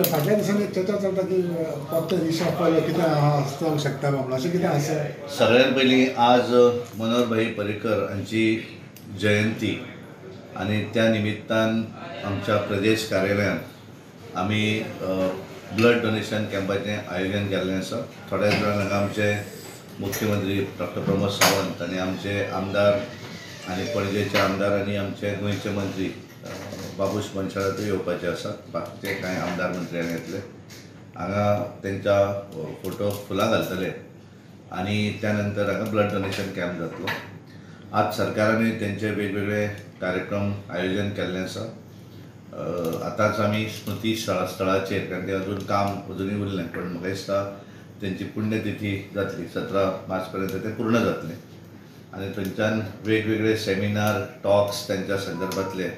फाटल्या दिसांनी चर्चा चलता की फक्त रिशफल कितें आसपाक शकता म्हणून, अशें कितें आसा? सगळ्यात पयलीं आज मनोहर भाई पर्रीकर हांची जयंती आनी त्या निमित्तान आमच्या प्रदेश कार्यालयान आमी ब्लड डोनेशन कॅम्पाचें आयोजन केल्लें आसा. थोड्याच वेळान हांगा आमचे मुख्यमंत्री डॉक्टर प्रमोद सावंत आनी आमचे आमदार आनी पणजेचे आमदार आनी आमचे गोंयचे मंत्री बाबूश मनशाळातूय येवपाचे आसात. बाकीचे कांय आमदार मंत्री येतले. हांगा तेंच्या फोटो फुलां घालतले आनी त्या नंतर हांगा ब्लड डोनेशन कॅम्प जातलो. आज सरकारानूय तेंचे वेगवेगळे कार्यक्रम आयोजन केल्लें आसा. आतांच आमी स्मृती स्थळाचेर, कारण ते अजून काम अजुनूय उरलें, पण म्हाका दिसता तेंची पुण्यतिथी जातली 17 मार्च पर्यंत तें पूर्ण जातलें आनी थंयच्यान वेगवेगळे सेमिनार टॉक्स तेंच्या संदर्भातले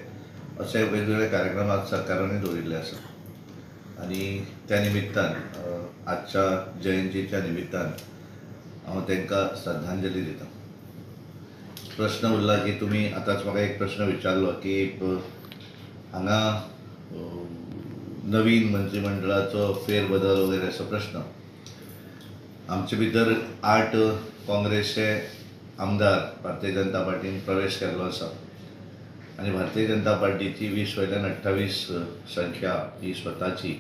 असे वेगवेगळे कार्यक्रम आज सरकारानूय दवरिल्ले आसा. आनी त्या निमित्तान आजच्या जयंतीच्या निमित्तान हांव तांकां श्रद्धांजली दिता. प्रश्न उरला की तुमी आतांच म्हाका एक प्रश्न विचारलो की हांगा नवीन मंत्रिमंडळाचो फेरबदल वगैरे असो प्रश्न. आमचे भितर 8 काँग्रेसचे आमदार भारतीय जनता पार्टीन प्रवेश केल्लो आसा आनी भारतीय जनता पार्टीची 20 वयल्यान 28 संख्या ही स्वताची,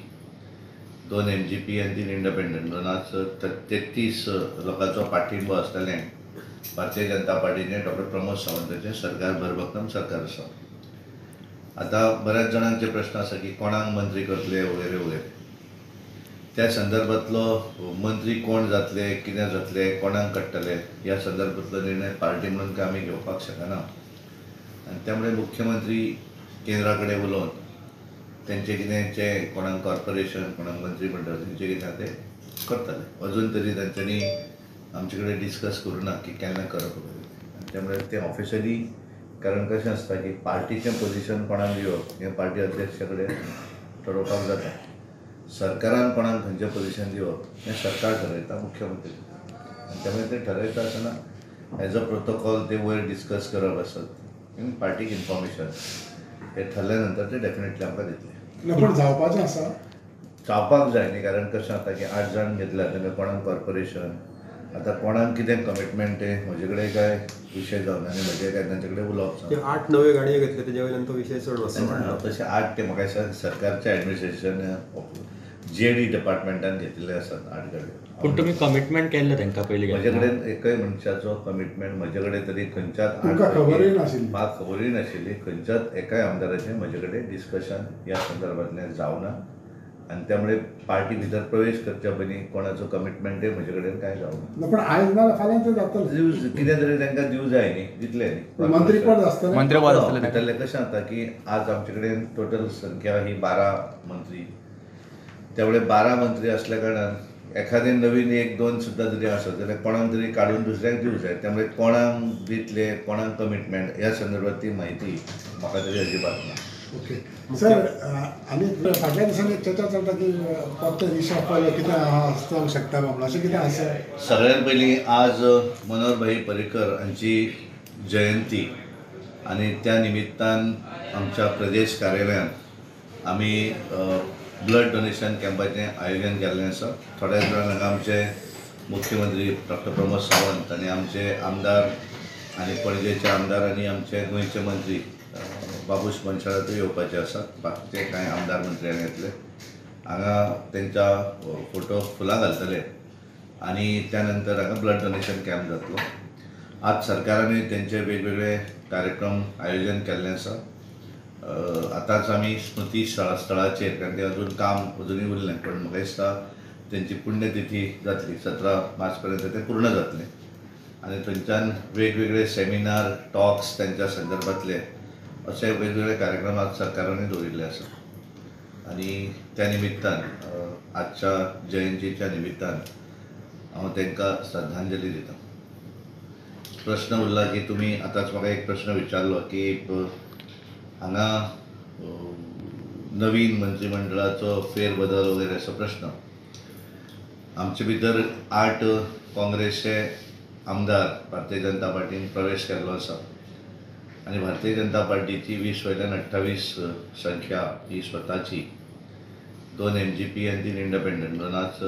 2 MGP आनी 3 इंडिपेंडंट म्हणून आज 33 लोकांचो पाठिंबो आसतलें भारतीय जनता पार्टीचें डॉक्टर प्रमोद सावंताचें सरकार भरभक्कम सरकार आसा. आतां बऱ्याच जाणांचे प्रश्न आसा की कोणाक मंत्री करतले वगैरे वगैरे. त्या संदर्भातलो मंत्री कोण जातले, कितें जातले, कोणाक काडटले ह्या संदर्भातलो निर्णय पार्टी म्हणून काय आमी घेवपाक शकना आनी त्यामुळे मुख्यमंत्री केंद्रा कडेन उलोवन तेंचे कितें जे कोणाक कॉर्पोरेशन, कोणाक मंत्रीमंडळ तेंचे कितें ते करतले. अजून तरी तेंच्यांनी आमचे कडेन डिस्कस करूं ना की केन्ना करप वगैरे. आनी त्यामुळे ते ऑफिशियली, कारण कशें आसता की पार्टीचें पोजिशन कोणाक दिवप हें पार्टी अध्यक्षा कडेन ठरोवपाक जाता. सरकारान कोणाक खंयचें पोजिशन दिवप हें सरकार ठरयता, मुख्यमंत्री. आनी त्यामुळे ते ठरयता आसतना एज अ प्रोटोकॉल ते वयर डिस्कस करप आसत, पार्टीक इन्फॉर्मेशन हे ठरल्या नंतर ते डेफिनेटली आमकां दितले. पूण जावपाचें आसा, जावपाक जाय न्ही. कारण कशें जाता की 8 जाण घेतल्या जाल्यार कोणाक कॉर्पोरेशन, आतां कोणाक कितें कमिटमेंट तें म्हजे कडेन काय विशय जावना आनी म्हजे काय तांचे कडेन उलोवप जावना. 8 नव्यो गाडयो घेतल्यो तेजे वयल्यान तो विशय चड वचना. तशें 8 ते म्हाका दिसता सरकारच्या एडमिनिस्ट्रेशन GAD डिपार्टमेंटान घेतिल्ले आसात 8 गाडयो. पूण तुमी कमिटमेंट केल्लें तांकां पयलीं? म्हजे कडेन एकय मनशाचो कमिटमेंट म्हजे कडेन तरी खंयच्याच, खबरूय नाशिल्ली, म्हाका खबरूय नाशिल्ली खंयच्याच एकाय आमदाराचें म्हजे कडेन डिस्कशन ह्या संदर्भांतल्यान जावना आनी त्यामुळे पार्टी भितर प्रवेश करच्या पयलीं कोणाचो कमिटमेंटय म्हजे कडेन कांय जावना. पूण आयज ना फाल्यां तें जातलें, कितें तरी तांकां दिवं जाय न्ही, दितले न्ही. मंत्रीपद आसतलें, मंत्रीपद आसतलें भितरलें. कशें जाता की आज आमचे कडेन टोटल संख्या ही 12 मंत्री, त्यामुळे 12 मंत्री असल्या कारणान एखादें नवीन 1-2 सुद्दां जरी आसत जाल्यार कोणाक तरी काडून दुसऱ्यांक दिवं जाय. त्यामुळे कोणाक दितले, कोणाक कमिटमेंट ह्या संदर्भात ती म्हायती म्हाका तरी अजिबात ना. ओके सर, आनी फाटल्या दिसांनी चर्चा चलता की फक्त रिशफल कितें आसपाक शकता म्हणून, अशें कितें आसा? सगळ्यात पयलीं आज मनोहर भाई पर्रीकर हांची जयंती आनी त्या निमित्तान आमच्या प्रदेश कार्यालयान आमी ब्लड डोनेशन कॅम्पाचें आयोजन केल्लें आसा. थोड्याच वेळान हांगा आमचे मुख्यमंत्री डॉक्टर प्रमोद सावंत आनी आमचे आमदार आनी पणजेचे आमदार आनी आमचे गोंयचे मंत्री बाबूश मनशाळातूय येवपाचे आसात. बाकीचे कांय आमदार मंत्री येतले. हांगा तेंच्या फोटो फुलां घालतले आनी त्या नंतर हांगा ब्लड डोनेशन कॅम्प जातलो. आज सरकारानूय तेंचे वेगवेगळे कार्यक्रम आयोजन केल्लें आसा. आतांच आमी स्मृती स्थळाचेर, कारण ते अजून काम अजुनूय उरलें, पण म्हाका दिसता तेंची पुण्यतिथी जातली 17 मार्च पर्यंत तें पूर्ण जातलें आनी थंयच्यान वेगवेगळे सेमिनार टॉक्स तेंच्या संदर्भातले असे वेगवेगळे कार्यक्रम आज सरकारानूय दवरिल्ले आसा. आनी त्या निमित्तान आजच्या जयंतीच्या निमित्तान हांव तांकां श्रद्धांजली दिता. प्रश्न उरला की तुमी आतांच म्हाका एक प्रश्न विचारलो की हांगा नवीन मंत्रिमंडळाचो फेरबदल वगैरे असो प्रश्न. आमचे भितर 8 काँग्रेसचे आमदार भारतीय जनता पार्टीन प्रवेश केल्लो आसा आनी भारतीय जनता पार्टीची 20 वयल्यान 28 संख्या ही स्वताची, 2 MGP आनी 3 इंडिपेंडंट म्हणून आज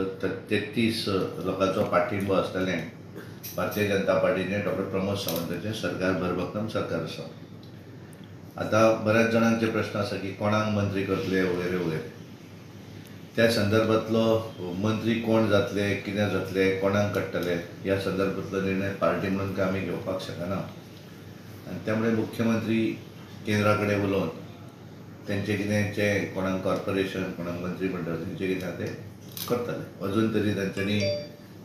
33 लोकांचो पाठिंबो आसतलें भारतीय जनता पार्टीचें डॉक्टर प्रमोद सावंताचें सरकार भरभक्कम सरकार आसा. आतां बऱ्याच जाणांचे प्रश्न आसा की कोणाक मंत्री करतले वगैरे वगैरे, त्या संदर्भातलो मंत्री कोण जातले, कितें जातले, कोणाक काडटले ह्या संदर्भातलो निर्णय पार्टी म्हणून काय आमी घेवपाक शकना आनी त्यामुळे मुख्यमंत्री केंद्रा कडेन उलोवन तेंचे कितें जे कोणाक कॉर्पोरेशन, कोणाक मंत्रीमंडळ तेंचे कितें ते करतले. अजून तरी तेंच्यांनी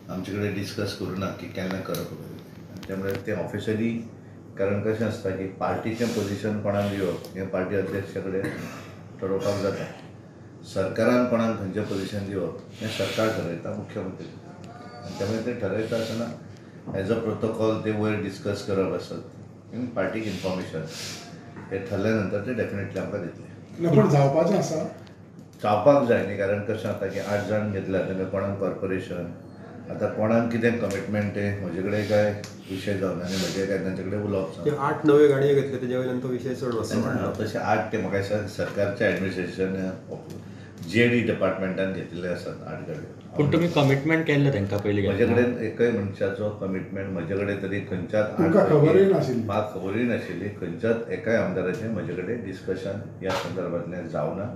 आमचे कडेन डिस्कस करूं ना की केन्ना करप वगैरे, आनी त्यामुळे ते ऑफिशियली, कारण कशें आसता की पार्टीचें पोजिशन कोणाक दिवप हें पार्टी अध्यक्षा कडेन ठरोवपाक जाता. सरकारान कोणाक खंयचें पोजिशन दिवप हें सरकार ठरयता, मुख्यमंत्री, आनी त्यामुळे ते ठरयता आसतना एज अ प्रोटोकॉल ते वयर डिस्कस करप आसत आनी पार्टीक इन्फॉर्मेशन हे ठरल्या नंतर ते डेफिनेटली आमकां दितले. पण जावपाचें आसा, जावपाक जाय न्ही, कारण कशें जाता की 8 जाण घेतल्या जाल्यार कोणाक कॉर्पोरेशन, आतां कोणाक कितें कमिटमेंट तें म्हजे कडेन काय विशय जावना आनी म्हजें काय तांचे कडेन उलोवप जावना. 8 नव्यो गाडयो घेतल्यो तेजे वयल्यान तो विशय चड मातसो वाडलो. तशें 8 ते म्हाका दिसता सरकारच्या ऍडमिनिस्ट्रेशन जीएडी डिपार्टमेंटान घेतिल्ले आसात 8 गाडयो. पूण तुमी कमिटमेंट केल्लें तांकां पयलीं? म्हजे कडेन एकय मनशाचो कमिटमेंट म्हजे कडेन तरी खंयच्याच, खबरूय नाशिल्ली, म्हाका खबरूय नाशिल्ली, खंयच्याच एकाय आमदाराचें म्हजे कडेन डिस्कशन ह्या संदर्भांतल्यान जावना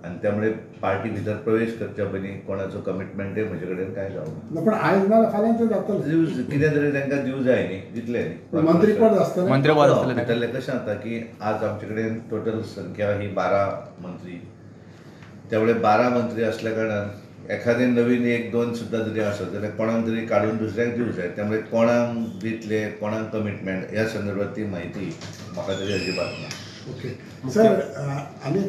आनी त्यामुळे पार्टी भितर प्रवेश करच्या पयलीं कोणाचो कमिटमेंटय म्हजे कडेन कांय जावना. पण आयज ना फाल्यां तें जातलें, कितें तरी तांकां दिवं जाय न्ही, दितले न्ही. मंत्रीपद आसतलें, मंत्रीपद आसतलें भितरलें. कशें जाता की आज आमचे कडेन टोटल संख्या ही 12 मंत्री, त्यामुळे 12 मंत्री असल्या कारणान एखादें नवीन 1-2 सुद्दां जरी आसत जाल्यार कोणाक तरी काडून दुसऱ्याक दिवं जाय. त्यामुळे कोणाक दितले, कोणाक कमिटमेंट ह्या संदर्भात ती म्हायती म्हाका तरी अजिबात ना. ओके सर, आनी